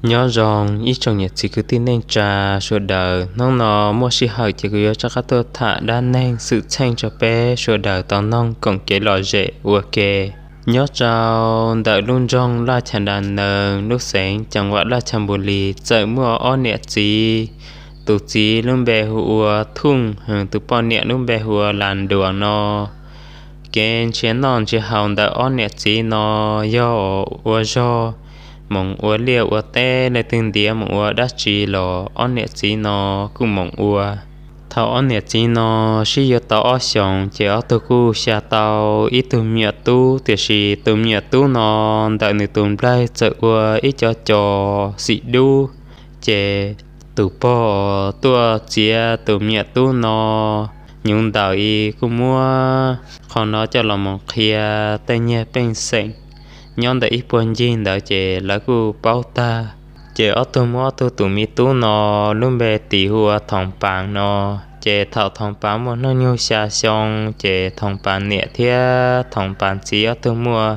Nyob zoo ib tsoom niam txiv kwv tij neej tsa sawv daws, hnub no muaj sij hawm ces kuv yuav rov qab tuaj tham dab neeg xwm txheej rau peb sawv daws tau noog koom kev lom zem ua ke. Nyob rau ntawm lub nroog Laj Chas Das Nees, lub xeev Ceev Vam Laj Chas Npus Lis txawm muaj ob niam txiv. Tus txiv lub npe hu ua Thooj, tus poj niam lub npe hu ua Las Duas no. Kev nrhiav noj nrhiav haus ntawm ob niam txiv no yog ua zog, moog ua liaj ua teb, leej twg ntiav moog ua dab tsi los ob niam txiv no kuj moog ua. Thaum ob niam txiv no sib yuav tau ob xyoos ces ob tug kuj xya tau ib tug me nyuam tub, tiam sis tus me nyuam tub no ntawm nws tus nplaig txawm ua ib co co xim dub. Ces tus pog tuaj txiav tus me nyuam tub no, nyuv ntawm i kuj muab qhov no coj los moog qhia tej niag pej xeem nyob ntawm ib puag ncig ntawd ces lawv kuj paub tag. Ces ob tug muab ob tug tus me tub no lub npe tis hu ua Thoom Paas no. Ces thaum Thoom Paas muaj hnub nyoog xya xyoo ces Thoom Paas niam thiab Thoom Paas txiv ob tug muaj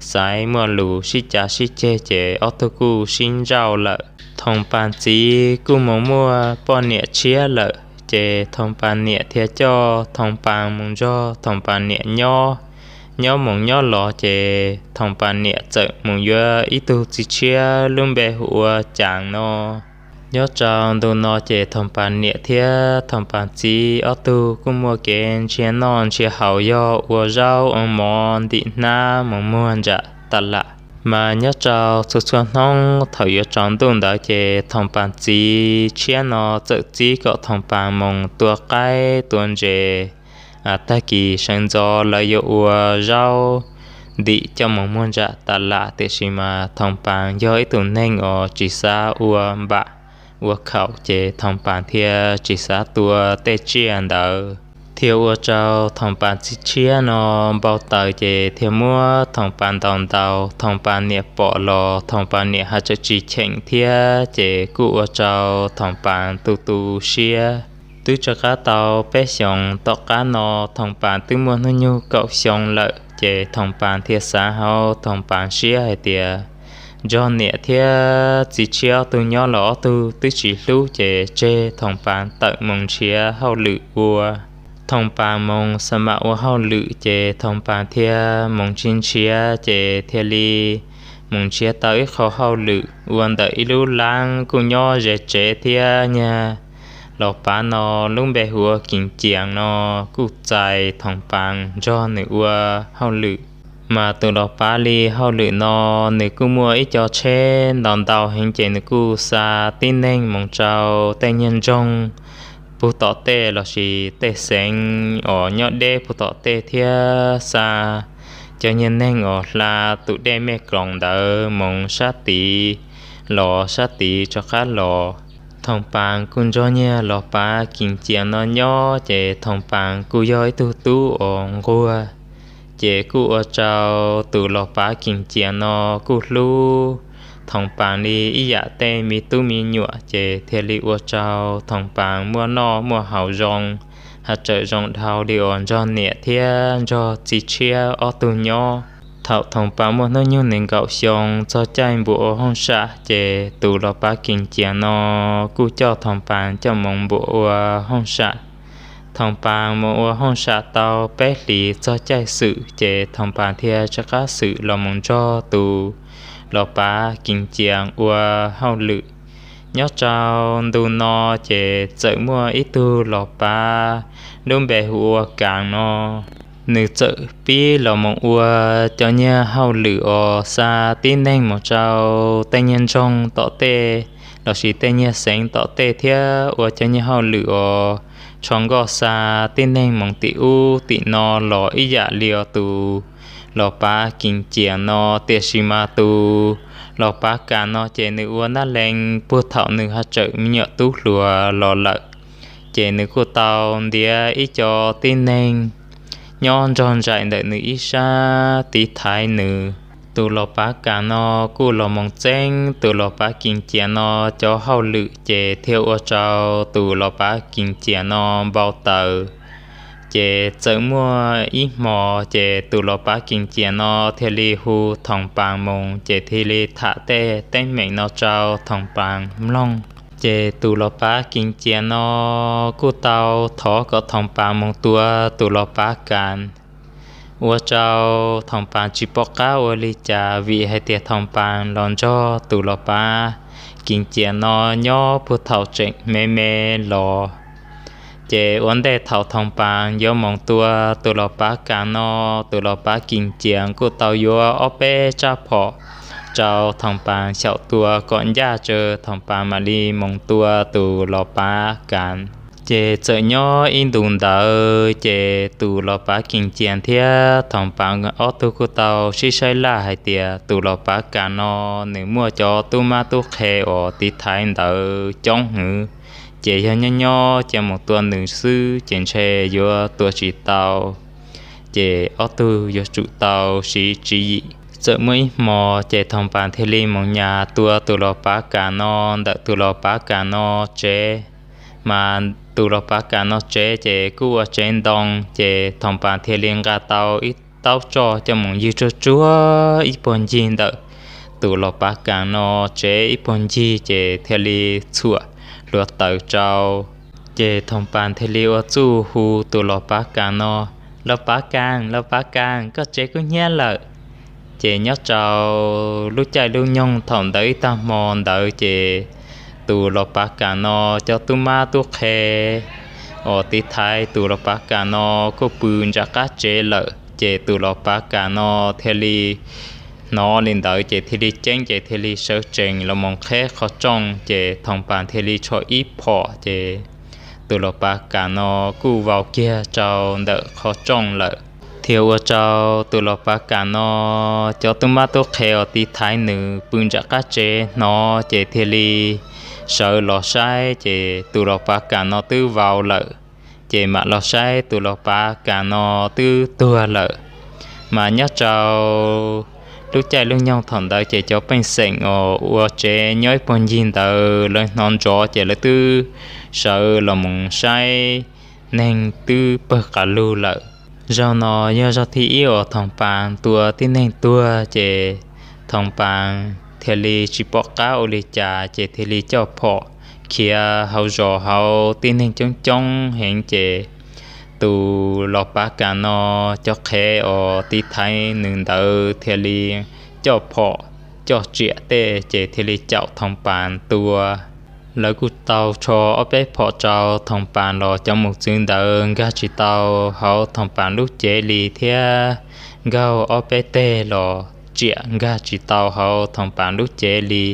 xaiv muaj lus sib cav sib ceg ces ob tug kuj sib ntsauj lawm. Thoom Paas txiv kuj moog muaj poj niam tshiab lawm, ces Thoom Paas niam thiaj coj Thoom Paas moog nrog Thoom Paas niam nyob. Nyob moog nyob los ces Thoom Paas niam txawm moog yuav ib tug txiv tshiab lub npe hu ua Caas no. Nyob rau ntu no ces Thoom Paas niam thiab Thoom Paas txiv ob tug kuj muaj kev nrhiav noj nrhiav haus yog ua zaub ua mov ntim hnab moog muag ntsam tas lam. Mas nyob rau txhua txhua hnub thaum yuav tsaus ntuj ntawd ces Thoom Paas txiv tshiab no txawm txib kom Thoom Paas moog tua qaib tua ntses. Tag kis sawv ntxov lawv yuav ua zaub ntim coj moog muag ntsam tas lam, tiam sis mas Thoom Paas yog ib tug neeg uas tsis xav ua npam ua khaum ces Thoom Paas thiaj tsis xav tua tej tsiaj ntawd. Thiaj ua rau Thoom Paas txiv tshiab no npau taws ces thiaj muab Thoom Paas ntaus ntaus, Thoom Paas niam pom los Thoom Paas niam haj tseem tsis cheem thiab, ces kuj ua rau Thoom Paas tu tu siab. Twb rov qab tau peb xyoos tom qab no Thoom Paas twb muaj hnub nyoog kaum xyoo lawm, ces Thoom Paas thiaj xav hauv Thoom Paas siab hais tias nrog niam thiab txiv tshiab ob tug nyob los ob tug twb tsis hlub, ces tseg Thoom Paas tawm moog nrhiav hauj lwm ua. Thoom Paas moog xa mam ua hauj lwm ces Thoom Paas thiaj moog nrhiav nrhiav ces thiaj li moog nrhiav tau ib qho hauj lwm ua ntawm ib lub laab kuj nyob ze tsev thiab nyag. Los pav no lub npe hu ua Kees Cias no kuj txais Thoom Paas nrog nws ua hauj lwm. Mas tus los pav li hauj lwm no nws kuj muaj ib co tsheb ntau ntau heev ces nws kuj xa tib neeg moog rau tej nyag nroog pug tom tej lossis tej xeev uas nyob deb pug tom tej thiab xa cov nyag neeg uas hla tus dej Mej Koos ntawd moog sab tid los sab tid rov qab los. Thoom Paas kuj nrog nyag los pav Kees Cias no nyob ces Thoom Paas kuj yog ib tug tub uas nquag, ces kuj ua rau tus los pav Kees Cias no kuj hlub Thoom Paas li ib yam tej me tub me nyuam, ces thiaj li ua rau Thoom Paas muaj noj muaj haus zoo, haj tseem zoo dhau li uas nrog niam thiab nrog txiv tshiab ob tug nyob. Thaum Thoom Paas muaj hnub nyoog nees nkaum xyoo txog caij npuam ua hooj sam, ces tus los pav Kees Cias no kuj coj Thoom Paas coj moog npuam ua hooj sam. Thoom Paas moog ua hooj sam tau peb hlis txog caij xwm, ces Thoom Paas thiaj rov qab xwm los moog nrog tus los pav Kees Cias ua hauj lwm. Nyob rau ntu no ces txawm muaj ib tug los pav lub npe hu ua Kaas no, nws txawm pib los moog ua cov nyag hauj lwm uas xa tib neeg moog rau tej nyag nroog tom tej lossis tej nyag xeev tom tej thiab ua cov nyag hauj lwm uas tsho nkoj xa tib neeg moog tim ub tim no los ib yam li os tus los pav Kees Cias no, tiam sis mas tus los pav Kaas no ces nws ua nab lees puag thaum nws haj tseem me nyuam tub hluas los lawm, ces nws kuj tau ntiav ib co tib neeg nyob nrog nraim ntawm nws ib sab tiv thaiv nws. Tus los pav Kaas no kuj los moog txeeb tus los pav Kees Cias no cov hauj lwm, ces thiaj ua rau tus los pav Kees Cias no npau taws. Ces txawm muaj ib hmos ces tus los pav Kis Cias no thiaj li hu Thoom Paas moog ces thiaj li tham tej teeb meem no rau Thoom Paas mloog. Ces tus los pav Kis Cias no kuj tau thov kom Thoom Paas moog tua tus los pav Kas, ua rau Thoom Paas tsis pom qab ua li cas vim hais tias Thoom Paas los nrog tus los pav Kis Cias no nyob puag thaum tseem me me los. Ces ua ntej thaum Thoom Paas yuav moog tua tus los pav Kas no, tus los pav Kis Cias kuj tau yuav ob peb rab phom rau Thoom Paas xyaum tua kom ncaj tsawg Thoom Paas mam li moog tua tus los pav Kas. Ces txawm nyob ib ntus ntawd ces tus los pav Kis Cias thiab Thoom Paas ob tug kuj tau sib saib laj hais tias tus los pav Kas no nws muaj cov tub mab tub qhe uas tiv thaiv ntawd coob heev, ces yog nyob nyob cia moog tua nws xwb ces ntshe yuav tua tsis tau, ces ob tug yuav tsum tau siv tswv yim. Txawm muaj ib hmos ces Thoom Paas thiaj li moog nyas tua tus los pav Kas no ntawm tus los pav Kas no tsev. Mas tus los pav Kas no tsev ces kuj ua tsev ntoo, ces Thoom Paas thiaj li nqa tau ib taub tsoj coj moog ywg tsuag tsuag ib puag ncig ntawm tus los pav Kas no tsev ib puag ncig ces thiaj li txhuam hluav taws rau. Ces Thoom Paas thiaj li ua txuj hu tus los pav Kas no, Los pav Kas, los pav Kas, koj tsev kub hnyiab lawm. Ces nyob rau lub caij lub nyoog thaum ntawd ib tag hmo ntawd ces tus los pav Kas no cov tub mab tub qhe uas tiv thaiv tus los pav Kas no kuj pw nram qab tsev lawm, ces tus los pav Kas no thiaj li hnov li ntawd ces thiaj li ceeb ces thiaj li sawv tsees los mus qheb qhov rooj, ces Thoom Paas thiaj li tsho ib phom ces tus los pav Kas no kuj vau kiag rau ntawm qhov rooj lawm. Thiaj ua rau tus los pav Kas no cov tub mab tub qhe uas tiv thaiv nws pw nram qab tsev hnov ces thiaj li sawv los saib ces tus los pav Kas no twb vau lawm. Ces mam los saib tus los pav Kas no twb tuag lawm. Mas nyob rau lub caij lub nyoog thaum ntawd ces cov pej xeem uas ua tsev nyob ib puag ncig ntawd lawv hnov nrov ces lawv twb sawv los mus saib neeg twb pawg qas lug lawm. Zaug no yog zaug thib ib uas Thoom Paas tua tib neeg tuag ces Thoom Paas thiaj li tsis pom qab ua li cas ces thiaj li coj phom khiav hauv zos hauv tib neeg coob coob heev ces tus los pav Kas no cov qhev uas tiv thaiv nws ntawd thiaj li coj phom coj riam tej ces thiaj li caum Thoom Paas tua. Lawv kuj tau rho ob peb phom rau Thoom Paas los cov mus txwv ntawd nkag tsis tau hauv Thoom Paas lub cev li thiab nkaug ob peb teg los riam nkag tsis tau hauv Thoom Paas lub cev li.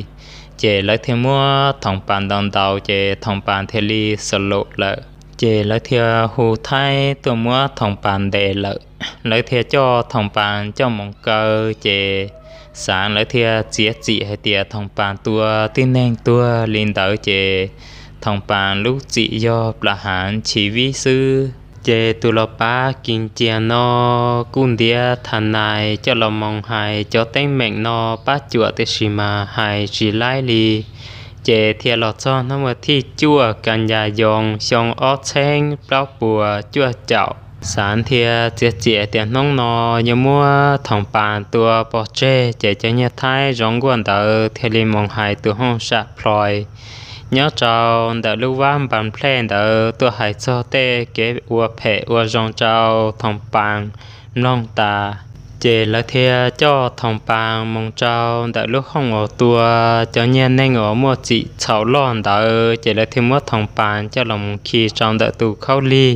Ces lawv thiaj muab Thoom Paas ntaus ntaus ces Thoom Paas thiaj li xav lum lawm. Ces lawv thiaj hu thaib tuaj muab Thoom Paas ntes lawm. Lawv thiaj coj Thoom Paas coj mus kaw ces xav lawv thiaj txiav txim hais tias Thoom Paas tua tib neeg tuag li ntawd ces Thoom Paas lub txim yog plas hav chiv vib xwb. Ces tus los pav Kis Cias no kuj ntiav tha nais coj los mus hais cov teeb meem no pab cuam tiam sis mas hais tsis laib li. Ces thiaj los txog hnub vas thij cuaj kas nyas yoos xyoo ob txheeb plaub puas cuaj caum, xav thiaj txiav txim tias hnub no yuav muab Thoom Paas tua pov tseg ces cov nyiag thaib zoo nkuaj ntawd thiaj li mus hais tus hooj sam plhoi nyob rau ntawm lub vab Npas Nplej ntawd tuaj hais txog tej kev ua phem ua zoo rau Thoom Paas mloog tas. Ces lawv thiaj coj Thoom Paas mus rau ntawm lub hooj uas tua cov nyiag neeg uas muaj txim txhaum loj ntawd ces lawv thiaj muab Thoom Paas coj los mus khi rau ntawm tus khaub lig,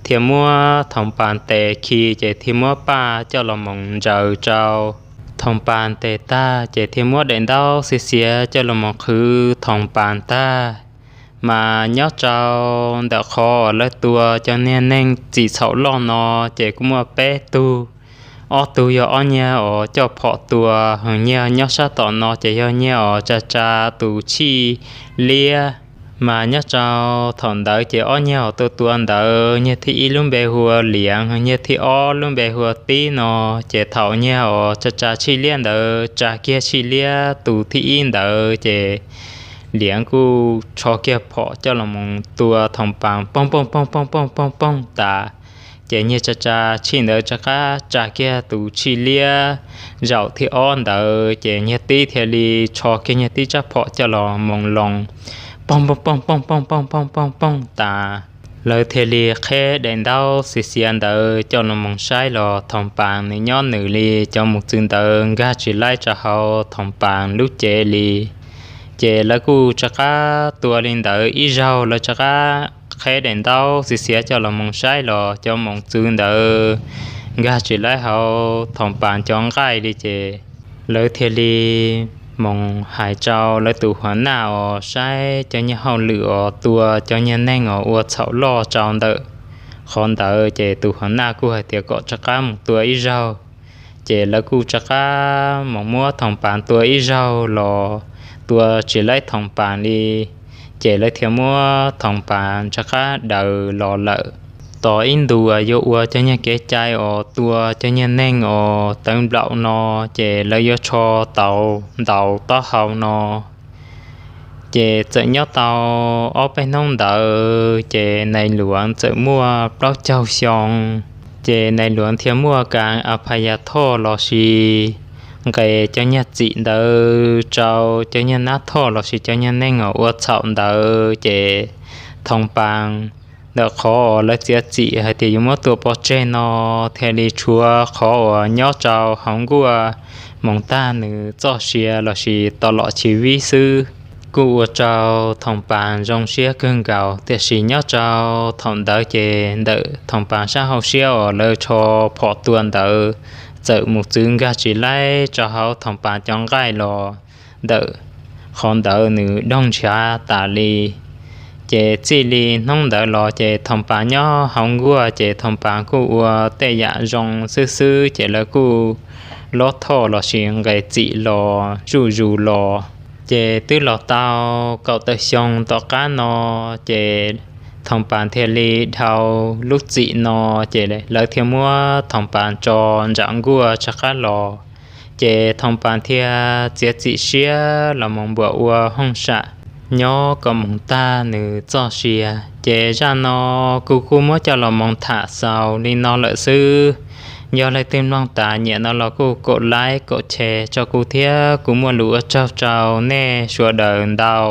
thiaj muab Thoom Paas tes khi ces thiaj muab paj coj los mus ntsaws rau Thoom Paas tes tag ces thiaj muab daim ntaub xiav xiav coj los mus qhwv Thoom Paas tag. Mas nyob rau ntawm qhov uas lawv tua cov niag neeg txim txhaum loj no ces kuj muaj peb tug. Ob tug yog ob nyiag uas coj phom tua, ho nyiag nyob sab tom no ces yog nyiag uas tsa tsa tus tshij liab. Mas nyob rau thaum ntawd ces ob nyiag uas tua tua ntawd nyiag thib ib lub npe hu ua Liav, nyiag thib ob lub npe hu ua Tib no. Ces thaum nyiag uas tsa tsa tshij liab ntawd tsa kiag tshij liab tus thib ib ntawd ces Liav kuj rho kiag phom coj los mus tua Thoom Paas poog poog poog poog poog poog poog tas. Ces niag tsa tsa tshij ntawd rov qab tsa kiag tus tshij liab zaum thib ob ntawd, ces niag tib thiaj li tsho kiag niag tib rab phom coj los moos loos, poog poog poog poog poog poog poog poog poog tas. Lawv thiaj li qheb daim ntaub xiav xiav ntawd coj los moos saib los Thoom Paas nws nyob nws li, cov mus txwv ntawd nkag tsis laib rau hauv Thoom Paas lub cev li. Ces lawv kuj rov qab tua li ntawd ib zaug, lawv rov qab qheb daim ntaub xiav xiav coj los moos saib los cov mus txwv ntawd nkag tsis laib hauv Thoom Paas cov nqaij li. Ces lawv thiaj li moos hais rau lawv tus huas naj uas saib cov niag hauj lwm uas tua cov niag neeg uas ua txhaum loj rau ntawm qhov ntawd, ces tus huas naj kuj hais tias kom rov qab mus tua ib zaug. Ces lawv kuj rov qab moos muab Thoom Paas tua ib zaug los tua tsis laib Thoom Paas li. Ces lawv thiaj muab Thoom Paas rov qab daws los lawm. Tos ib ntus yuav ua cov niag kev cai uas tua cov niag neeg uas tawv nplaum no, ces lawv yuav tsho tau ntaus taub hau no. Ces txawm nyob tau ob peb hnub ntawd, ces Nais Luav txawm muaj plaub caug xyoo. Ces Nais Luav thiaj muaj kas a pha ya thoj lossis nqes cov niag txim ntawd rau cov niag nab thoj lossis cov niag neeg uas ua txhaum ntawd. Ces Thoom Paas ntawm qhov uas lawv txiav txim hais tias yuav muab tua pov tseg no thiaj li tshuav qhov uas nyob rau hauv nkuaj moog tag nws txoj sia lossis tau lom chiv vib xwb. Kuj ua rau Thoom Paas zoo siab kawg nkaus, tiam sis nyob rau thaum ntawd ces ntawm Thoom Paas sab hauv siab uas lawv tsho phom tua ntawd txawm mus txwv nkag tsis laib rau hauv Thoom Paas cov nqaij los ntawm qhov ntawd nws doog ntshav tas li. Ces txij li hnub ntawd los ces Thoom Paas nyob hauv nkuaj ces Thoom Paas kuj ua tej yam zoo xwb xwb, ces lawv kuj lob thoj lossis nqes txim los zuj zus los. Ces twb los tau kaum tawm xyoo tom qab no, ces Thoom Paas thiaj li dhau lub txim no, ces lawv thiaj muab Thoom Paas tso ntsam nkuaj rov qab los. Ces Thoom Paas thiaj txiav txim siab los mus npuam ua hooj sam nyob kom moog tag nws txoj sia. Ces zaj no kuv kuj muab coj los mus tham xaus li no lawm xwb. Yog leej twg mloog tas nyiam no los kuj kaum like kaum share rau kuv thiab, kuv muaj lus ua tsaug rau nej sawv daws ntau.